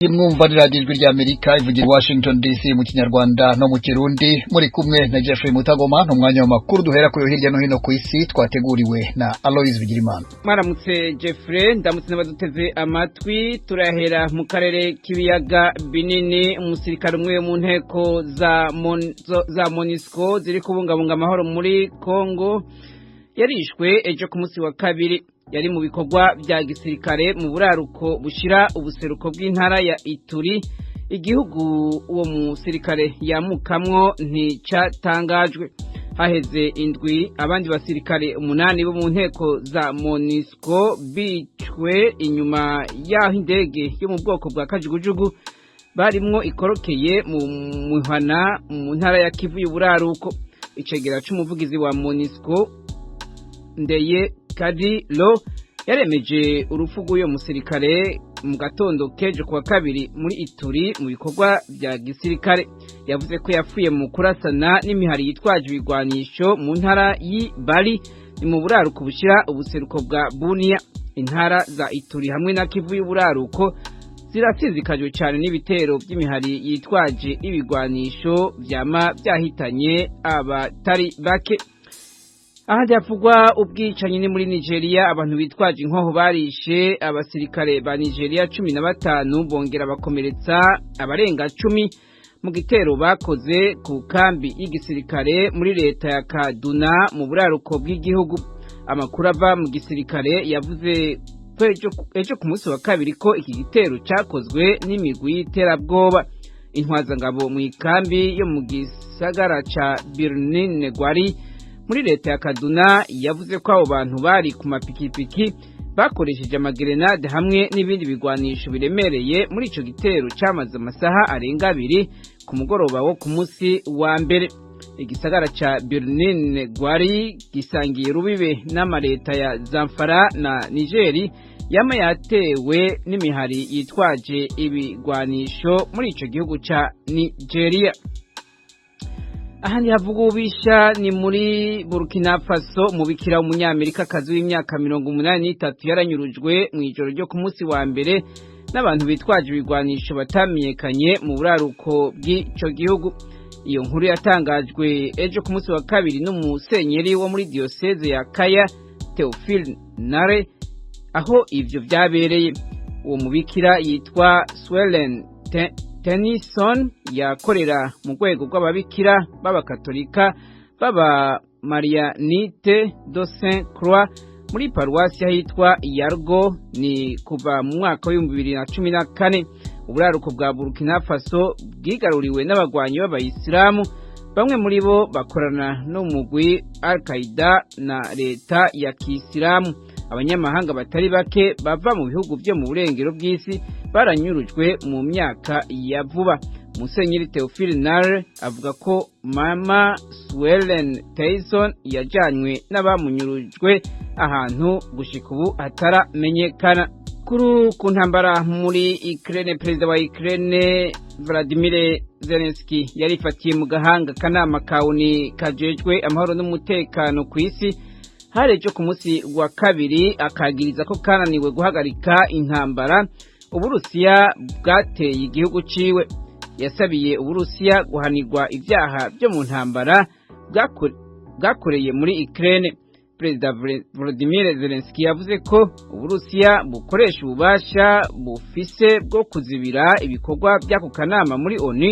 Mwumva ni Radiyo Ijwi ry'Amerika ivugira i Washington DC mu Kinyarwanda no mu Kirundi. Muri kumwe na Jeffrey Mutagoma. Ni umwanya w'amakuru duhera kuri hirya no hino ku isi, twateguriwe na Aloys Bigirimana. Mwaramutse Jeffrey, ndamutse n'abaduteze amatwi. Turahera mu karere k'ibiyaga binini. Umusirikare umwe mu nteko za MONUSCO ziri kubungabunga amahoro muri Congo yarishwe ejo ku munsi wa kabiri. Yari mu bikorwa bya gisirikare mu buraruko bushira ubuseruko bw'intara ya Ituri. Igihugu uwo musirikare yamukamwo nticatangajwe. Haheze indwi abandi basirikare umunani bo mu nteko za MONUSCO bicwe inyuma y'aho indege yo mu bwoko bwa kajugujugu barimwo ikorokeye mu muhana mu ntara ya Kivu y'uburaruko. Icegera c'umuvugizi wa MONUSCO, Ndeye Kadi Lo, yaremeje urupfu rw'uyo musirikare mu gatondo kejo kuwa kabiri muri Ituri mu bikorwa bya gisirikare. Yavuze ko yapfuye mu kurasana n'imihari yitwaje ibigwanisho mu ntara y'Ibari, ni mu buraruko bushira ubuseruko bwa Bunia. Intara za Ituri hamwe na Kivu y'uburaruko zirasinzikajwe cyane n'ibitero by'imihari yitwaje ibigwanisho vyama byahitanye abatari bake. Ahandi havugwa ubwicanyi ni muri Nigeria. Abantu bitwaje inkoho barishe abasirikare ba Nigeria 15, bongera bakomeretsa abarenga 10 mu gitero bakoze ku kambi y'igisirikare muri leta ya Kaduna mu buraruko bw'igihugu. Amakuru ava mu gisirikare yavuze ko ejo ku munsi wa kabiri ko iki gitero cyakozwe n'imigwi y'iterabwoba. Intwazangabo mu ikambi yo mu gisagara ca Birnin Gwari muri leta ya Kaduna yavuze ko abo bantu bari ku mapikipiki bakoresheje amagerenade hamwe n'ibindi bigwanisho biremereye muri ico gitero cyamaze amasaha arenga 2 ku mugoroba wo ku munsi wa mbere. Igisagara ca Birnin Gwari gisangiye rubibe n'amaleta ya Zamfara na Nigeri, yama yatewe n'imihari yitwaje ibigwanisho muri ico gihugu ca Nigeria. Ahandi havuga ubisha ni muri Burkina Faso. Umubikira w'umunyamerika kazi w'imyaka 83 yaranyurujwe mu ijoro ryo ku munsi wa mbere n'abantu bitwaje ibigwanisho batamenyekanye mu buraruko bw'ico gihugu. Iyo nkuru yatangajwe ejo ku munsi wa kabiri n'umusenyeri wo muri diyoseze ya Kaya, Theophile Nare, aho ivyo vyabereye. Uwo mubikira yitwa Swelen Tennyson, yakorera mu rwego rw'ababikira b'abakatolika b'aba Marianite de Saint Croix muri paruwasi ahitwa Yargo, ni kuva mu mwaka wa 2014. Uburaruko bwa Burkina Faso bwigaruriwe n'abagwanyi b'abayisilamu, bamwe muri bo bakorana n'umugwi Al-Qaeda na leta ya Kisilamu. Abanyamahanga batari bake bava mu bihugu byo mu burengero bw'isi baranyurujwe mu myaka ya vuba. Musenyeri Theophile Nare avuga ko Mama Swellen Tyson yajanywe n'abamunyurujwe ahantu gushika ubu hataramenyekana. Kuri ku ntambara muri Ukraine, perezida wa Ukraine Vladimir Zelensky yarifatiye mu gahanga kanama ka ONU kajejwe amahoro n'umutekano ku isi hari ejo ku munsi wa kabiri, akagiriza ko kananiwe guhagarika intambara Uburusiya bwateye igihugu ciwe. Yasabiye Uburusiya guhanirwa ibyaha byo mu ntambara bwakoreye muri Ukraine. Perezida Volodymyr Zelensky yavuze ko Uburusiya bukoresha ububasha bufise bwo kuzibira ibikorwa by'ako kanama muri ONU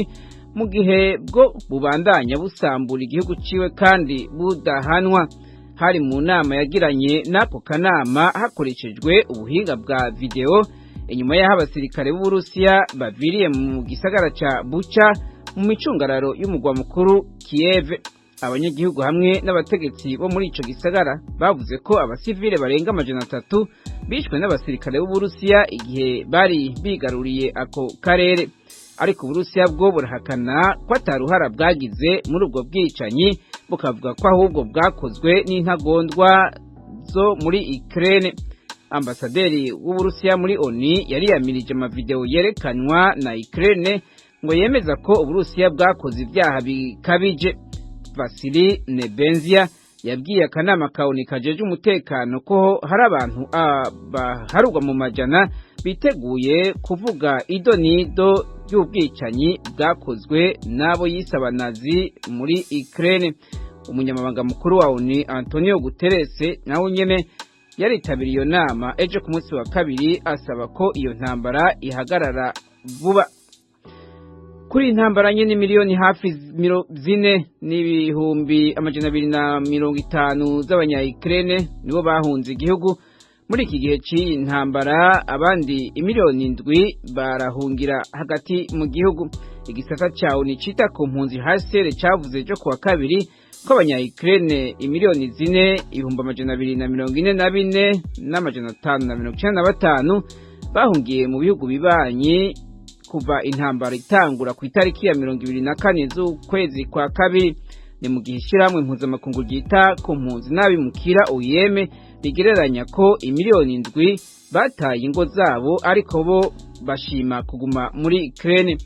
mu gihe bwo bubandanya busambura igihugu ciwe kandi budahanwa. Hari mu nama yagiranye n'ako kanama hakoreshejwe ubuhinga bwa video, inyuma y'aho abasirikare b'Uburusiya baviriye mu gisagara ca Bucha mu micungararo y'umugwa mukuru Kiev. Abanyagihugu hamwe n'abategetsi bo muri ico gisagara bavuze ko abasivile barenga 300 bishwe n'abasirikare b'Uburusiya igihe bari bigaruriye ako karere. Ariko Uburusiya bwo burahakana ko ataruhara bwagize muri ubwo bwicanyi, bukavuga ko ahubwo bwakozwe n'intagondwa zo muri Ukraine. Ambasaderi w'Uburusiya muri ONU yariyamirije amavideo yerekanwa na Ukraine ngo yemeza ko Uburusiya bwakoze ibyaha bikabije. Vasily Nebenzia Yabwiye akanama ka ONU kajeje umutekano ko hari abantu baharugwa mu majana biteguye kuvuga ido n'ido ry'ubwicanyi bwakozwe n'abo yise abanazi muri Ukraine. Umunyamabanga mukuru wa ONU Antonio Guterres nawe nyene yaritabiriye iyo nama ejo ku munsi wa kabiri, asaba ko iyo ntambara ihagarara vuba. Kuri intambara nyene, miliyoni hafi 4,250,000 z'abanya-Ukraine nibo bahunze igihugu muri iki gihe cy'iyi ntambara, abandi imiliyoni 7 barahungira hagati mu gihugu. Igisata ca ONU cita ku mpunzi HCR cavuze ejo kuwa kabiri ko abanya-Ukraine 4,244,595 bahungiye mu bihugu bibanyi kuva intambara itangura ku itariki ya 24 z'ukwezi kwa kabiri. Ni mu gihe ishyirahamwe mpuzamakungu ryita ku mpunzi n'abimukira OIM rigereranya ko imiliyoni 7 bataye ingo zabo, ariko bo bashima kuguma muri Ukraine.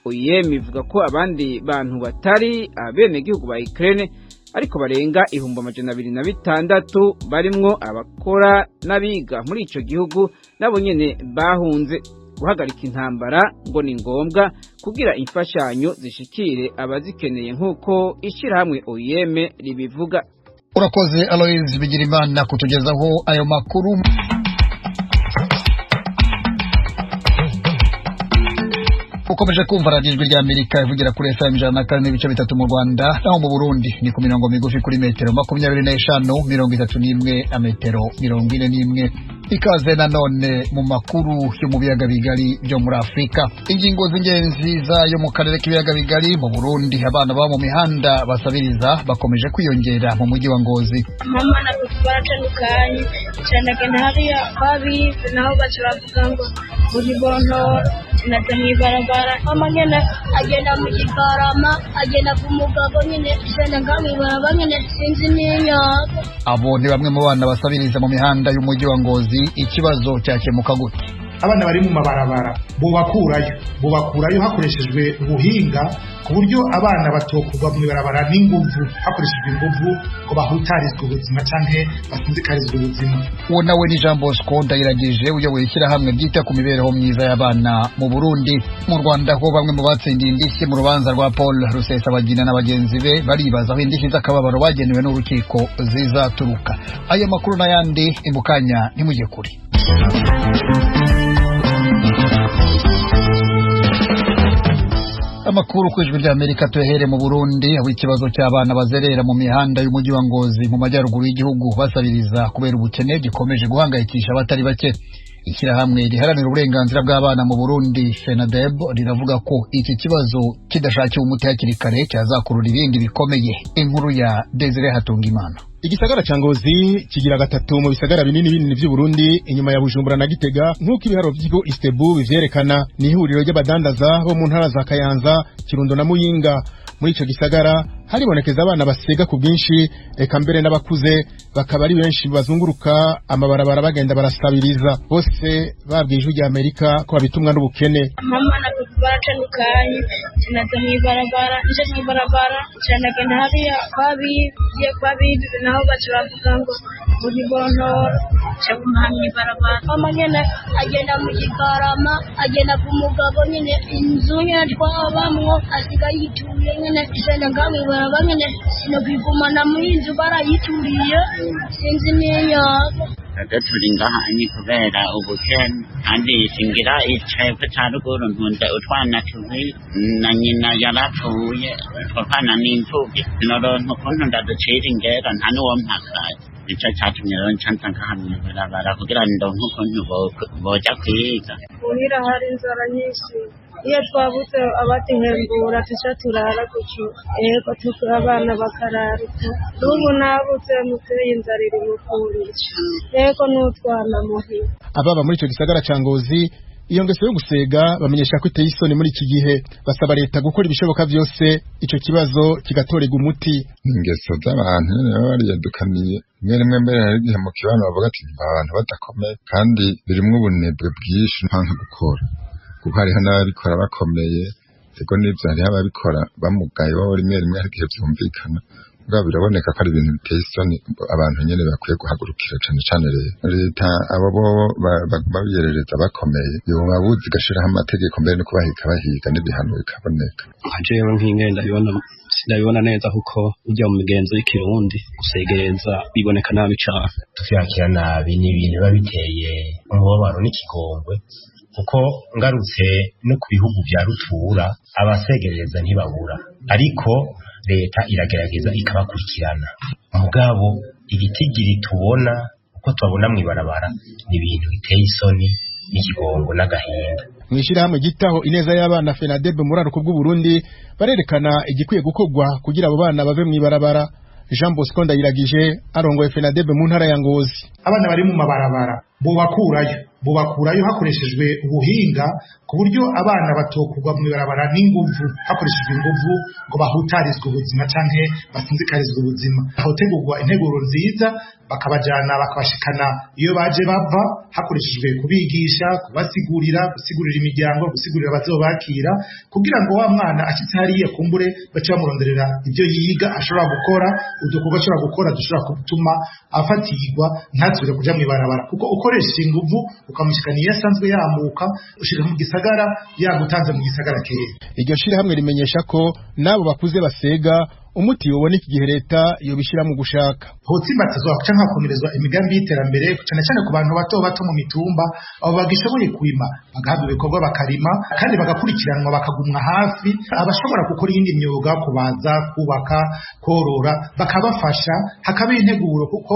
OIM ivuga ko abandi bantu batari abenegihugu ba Ukraine ariko barenga 206,000 barimwo abakora n'abiga muri ico gihugu nabo nyene bahunze. Guhagarika intambara ngo ni ngombwa kugira imfashanyo zishikire abazikeneye, nk'uko ishyirahamwe OIM ribivuga. Urakoze Aloys Bigirimana kutugezaho ayo makuru. Ukomeje kumva radiyo Ijwi rya Amerika ivugira kuri FM 104.3 mu Rwanda, naho mu Burundi ni ku mirongo migufi kuri metero 25, 31 na metero 41. Ikaze nanone mu makuru yo mu biyaga bigari byo muri Afurika. Ingingo z'ingenzi zayo mu karere k'ibiyaga bigari: mu Burundi, abana baba mu mihanda basabiriza bakomeje kwiyongera mu mujyi wa Ngozi. Mama na papa baratandukanye cyane, agenda hariya kwabize naho baca bavuga ngo uri bontoro, sinaja mw'ibarabara. Mama nyene agenda mu kigarama, agenda ku mugabo nyene, senda nga mw'ibarabara nyene, sinzi n'inyaga. Abo ni bamwe mu bana basabiriza mu mihanda y'umujyi wa Ngozi. Ikibazo cyakemuka gute? Abana bari mu mabarabara bobakurayo hakoreshejwe ubuhinga, ku buryo abana batokurwa mu ibarabara n'inguvu, hakoreshejwe inguvu ngo bahutarizwe ubuzima canke basinzikarizwe ubuzima. Uwo nawe ni Jean Bosco Ndayiragije, uyoboye ishyirahamwe ryita ku mibereho myiza y'abana mu Burundi. Mu Rwanda ho, bamwe mu batsindiye indishyi mu rubanza rwa Paul Rusesabagina na bagenzi be baribaza aho indishyi z'akababaro bagenewe n'urukiko zizaturuka. Ayo makuru n'ayandi ni mu kanya, ntimujye kure. Amakuru ku Ijwi ry'Amerika tuhere mu Burundi, aho ikibazo cy'abana bazerera mu mihanda y'umujyi wa Ngozi mu majyaruguru y'igihugu basabiriza kubera ubukene gikomeje guhangayikisha abatari bake. Ishyirahamwe riharanira uburenganzira bw'abana mu Burundi, FENADEB, riravuga ko iki kibazo kidashakiwe umuti hakiri kare cyazakurura ibindi bikomeye. Inkuru ya Desire Hatungimana. Igisagara ca Ngozi kigira gatatu mu bisagara binini binini vy'u Burundi inyuma ya Bujumbura na Gitega, nk'uko ibiharuro vy'ikigo Istebu bivyerekana. Ni ihuriro ry'abadandaza bo mu ntara za Kayanza, Kirundo na Muyinga. Muri ico gisagara haribonekeza abana basega ku bwinshi, eka mbere n'abakuze bakaba ari benshi bazunguruka amabarabara bagenda barasabiriza. Bose babwiye Ijwi rya Amerika ko babitumwa n'ubukene. Mama na papa baratandukanye, sinaja mw'ibarabara, nje mw'ibarabara canagenda hariya kwabize kwabize naho baca bavuga ngo uri bontoro, caguma mw'ibarabara. Mama nyene agenda mu kigarama, agenda ku mugabo nyene, inzu nyene twabamwo asigaye yituye nyene, senda nga mw'ibarabara nyene, sinokwigumana muri inzu barayituriye, sinzi n'inyaga. Twebwe turi ngaha ni kubera ubukene, kandi singira icepfo ca ruguru, ntunze utwana tubiri na nyina yarapfuye, utwo twana n'imfuvyi, sinoronka ukuntu ndaducira ingero, nta n'uwompakaye. Nico catumye rero nca nza ngaha mw'ibarabara kugira ndonke ukuntu boja kwiga. Muhira hari inzara nyinshi, iyo twabutse abaduhembura tuca turara gutyo, yego abana bakarara uko. N'ubu nabutse muvyeyi, inzara iri mu kurisha, yego n'utwana muhira. Ababa muri ico gisagara ca Ngozi, iyo ngeso yo gusega bamenyesha ko iteye isoni muri iki gihe. Basaba leta gukora ibishoboka vyose ico kibazo kigatorerwa umuti. Ingeso z'abantu nyene baba bariyadukaniye rimwe rimwe, mbere hari igihe mu kibano bavuga ati abantu badakomeye, kandi birimwo ubunebwe bwinshi, nka gukora, kuko hariho n'ababikora bakomeye. Ego nivyo, hariho ababikora bamugaye bo, rimwe rimwe hari igihe vyumvikana. Bwa biraboneka ko ari ibintu biteye isoni, abantu nyene bakwiye guhagurukira cane cane leta. Abo bo babiyerereza bakomeye, yobabuza igashiraho amategeko, mbere no kubahiga bahiga n'ibihano bikaboneka. Jewe nk'ingene ndabibona, sindabibona neza, kuko ujya mu migenzo y'ikirundi gusegereza biboneka nabi cane. Tuvyakira nabi, ni ibintu biba biteye umubabaro n'ikigongwe, kuko ngarutse no ku bihugu vya rutura abasegereza ntibabura, ariko leta iragerageza ikabakurikirana. Mugabo igitigiri tubona uko tubabona mw'ibarabara ni ibintu biteye isoni n'ikigongo n'agahinda. Mw'ishirahamwe gitaho ineza y'abana FENADEB muri aruko bw'Uburundi barerekana igikwiye gukorwa kugira abo bana bave mw'ibarabara. Jean Bosco Ndayiragije arongoye FENADEB mu ntara ya Ngozi. Abana bari mu mabarabara bubakurayo hakoreshejwe ubuhinga, ku buryo abana batokugwa mu ibarabara n'inguvu, hakoreshejwe inguvu ngo bahutarizwe ubuzima canke basinzikarizwe ubuzima. Hotegurwa integuro nziza, bakabajana bakabashikana iyo baje bava, hakoreshejwe kubigisha, kubasigurira, gusigurira imiryango, gusigurira abazobakira, kugira ngo wa mwana ashitse hariya kumbure bace bamuronderera ibyo yiga ashobora gukora, udukorwa ashobora gukora dushobora gutuma afatirwa ntasubire kuja mw'ibarabara. Kuko ukoresha inguvu ukamushikana iyo asanzwe yamuka, ushika mu gisagara yagutanze mu gisagara kera. Iryo shirahamwe rimenyesha ko n'abo bakuze basega umuti ubona iki gihe leta yobishira mu gushaka. Hotsimbatazwa canke hakomerezwa imigambi y'iterambere, cane cane ku bantu bato bato mu mitumba, abo bagishoboye kurima bagahabwa ibikorwa bakarima, kandi bagakurikiranwa bakagumwa hafi. Abashobora gukora iyindi myuga, kubaza, kubaka, korora, bakabafasha, hakaba integuro, kuko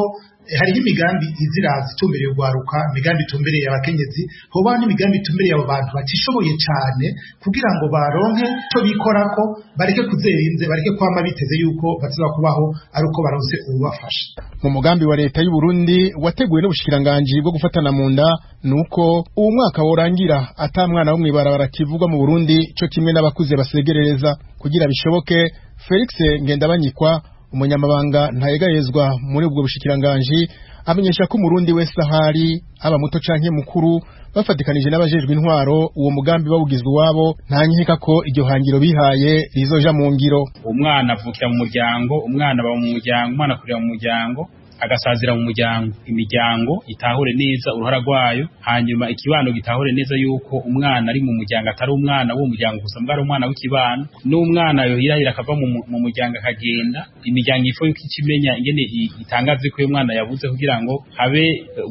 hariho imigambi iziraza itumbereye urwaruka, imigambi itumbereye abakenyezi, hobaho n'imigambi itumbereye abo bantu batishoboye cane, kugira ngo baronke ico bikorako, bareke kuzerinze, bareke kwama biteze yuko bazoba kubaho ari uko baronse uwubafasha. Mu mugambi wa leta y'u Burundi wateguwe n'ubushikiranganji bwo gufatana mu nda, nuko uwo mwaka worangira ata mwana wo mw'ibarabara kivugwa mu Burundi, co kimwe n'abakuze basegerereza. Kugira bishoboke, Felix Ngendabanyikwa, umunyamabanga ntayegayezwa muri ubwo bushikiranganji, amenyesha ko umurundi wese ahari, aba muto canke mukuru, bafatikanije n'abajejwe intwaro uwo mugambi bawugizwe iwabo, nta nkeka ko iryo hangiro bihaye rizoja mu ngiro. Umwana avukira mu muryango, umwana aba mu muryango, umwana akurira mu muryango, agasazira mu muryango. Imiryango itahure neza uruhara rwayo, hanyuma ikibano gitahure neza yuko umwana ari mu muryango atari umwana w'uwo muryango gusa, mbwa ari umwana w'ikibano. N'umwana yohirahira akava mu muryango akagenda, imiryango ifo yuko ikimenya ingene itangaza ko uyu mwana yabuze, kugira ngo habe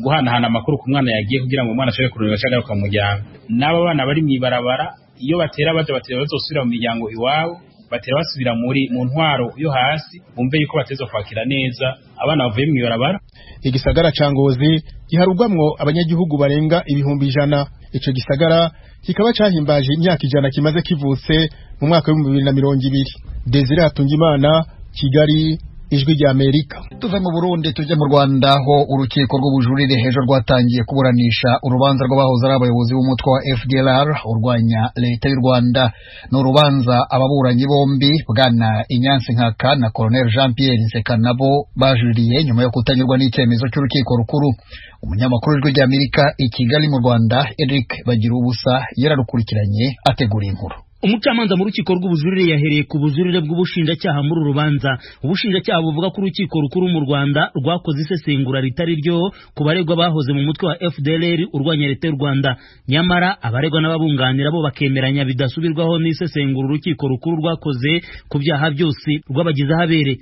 guhanahana amakuru ku mwana yagiye, kugira ngo umwana ashobore kurondera agaruka mu muryango. N'aba bana bari mw'ibarabara, iyo batera baja batera bazosubira mu miryango iwabo, batera basubira muri mu ntwaro yo hasi, bumve yuko bateza kwakira neza abana bavuye mw'ibarabara. Igisagara ca Ngozi giharugwamwo abanyagihugu barenga 100,000. Ico gisagara kikaba cahimbaje imyaka 100 kimaze kivutse mu mwaka wa 2020. Desire Hatungimana, Kigali, Ijwi rya Amerika. Tuve mu Burundi tujye mu Rwanda, aho urukiko rw'ubujurire ejo rwatangiye kuburanisha urubanza rw'abahoze ari abayobozi b'umutwe wa FDLR urwanya leta y'u Rwanda. Ni urubanza ababuranyi bombi Bwana Ignace Nkaka na Colonel Jean Pierre Nsekanabo bajuririye nyuma yo kutanyurwa n'icyemezo cy'urukiko rukuru. Umunyamakuru w'Ijwi rya Amerika i Kigali mu Rwanda, Eric Bagirubusa, yararukurikiranye ategura inkuru. Umucamanza mu rukiko rw'ubujurire yahereye ku bujurire bw'ubushinjacyaha muri uru rubanza. Ubushinjacyaha buvuga ko urukiko rukuru mu Rwanda rwakoze isesengura ritari ryo ku baregwa bahoze mu mutwe wa FDLR urwanya leta y'u Rwanda, nyamara abaregwa n'ababunganira bo bakemeranya bidasubirwaho n'isesengura urukiko rukuru rwakoze ku byaha byose rw'abagize ahabere.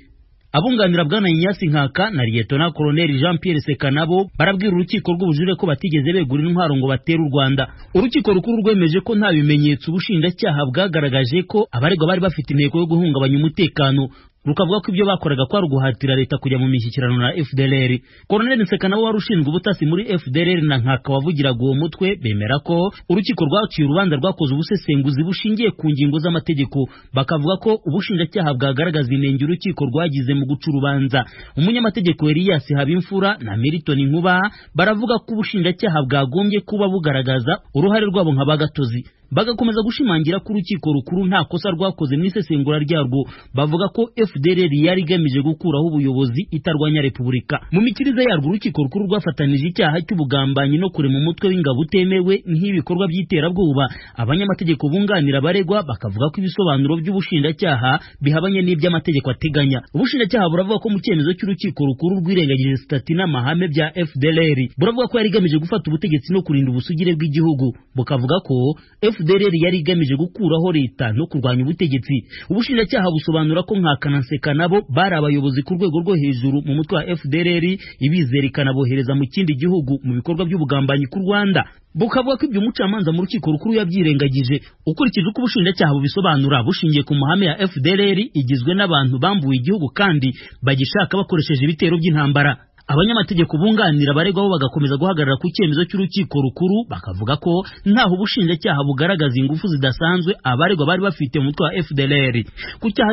Abunganira Bwana Ignace Nkaka na Lieutenant Colonel Jean Pierre Sekanabo barabwira urukiko rw'ubujurire ko batigeze begura intwaro ngo batere u Rwanda. Urukiko rukuru rwemeje ko nta bimenyetso ubushinjacyaha bwagaragaje ko abaregwa bari bafite intego yo guhungabanya umutekano, rukavuga ko ibyo bakoraga kwari uguhatira leta kujya mu mishyikirano na FDLR. Colonel Nsekanabo wari ushinzwe ubutasi muri FDLR na Nkaka wavugiraga uwo mutwe bemera ko urukiko rwaciye urubanza rwakoze ubusesenguzi bushingiye ku ngingo z'amategeko, bakavuga ko ubushinjacyaha bwagaragaza inenge urukiko rwagize mu guca urubanza. Umunyamategeko Elias Habimfura na Milton Nkuba baravuga ko ubushinjacyaha bwagombye kuba bugaragaza uruhare rwabo nka bagatozi. Bagakomeza gushimangira ko urukiko rukuru nta kosa rwakoze mu isesengura ryarwo. Bavuga ko FDLR yari igamije gukuraho ubuyobozi, itarwanya repubulika. Mu mikirize yarwo, urukiko rukuru rwafatanije icyaha cy'ubugambanyi no kurema umutwe w'ingabo utemewe nk'ibikorwa by'iterabwoba. Abanyamategeko bunganira abaregwa bakavuga ko ibisobanuro by'ubushinjacyaha bihabanye n'iby'amategeko ateganya. Ubushinjacyaha buravuga ko mu cyemezo cy'urukiko rukuru rwirengagije sitati n'amahame bya FDLR. Buravuga ko yari igamije gufata ubutegetsi no kurinda ubusugire bw'igihugu. Bukavuga ko FDLR yari igamije gukuraho leta no kurwanya ubutegetsi. Ubushinjacyaha busobanura ko Nkaka na Nsekanabo bari abayobozi ku rwego rwo hejuru mu mutwe wa FDLR, ibizera ikanabohereza mu kindi gihugu mu bikorwa by'ubugambanyi ku Rwanda. Bukavuga ko ibyo umucamanza mu rukiko rukuru yabyirengagije. Ukurikije uko ubushinjacyaha bubisobanura, bushingiye ku mahame ya FDLR, igizwe n'abantu bambuwe igihugu kandi bagishaka bakoresheje ibitero by'intambara. Abanyamategeko bunganira abaregwa bo bagakomeza guhagarara ku cyemezo cy'urukiko rukuru, bakavuga ko ntaho ubushinjacyaha bugaragaza ingufu zidasanzwe abaregwa bari bafite mu mutwe wa FDLR ku cyaha.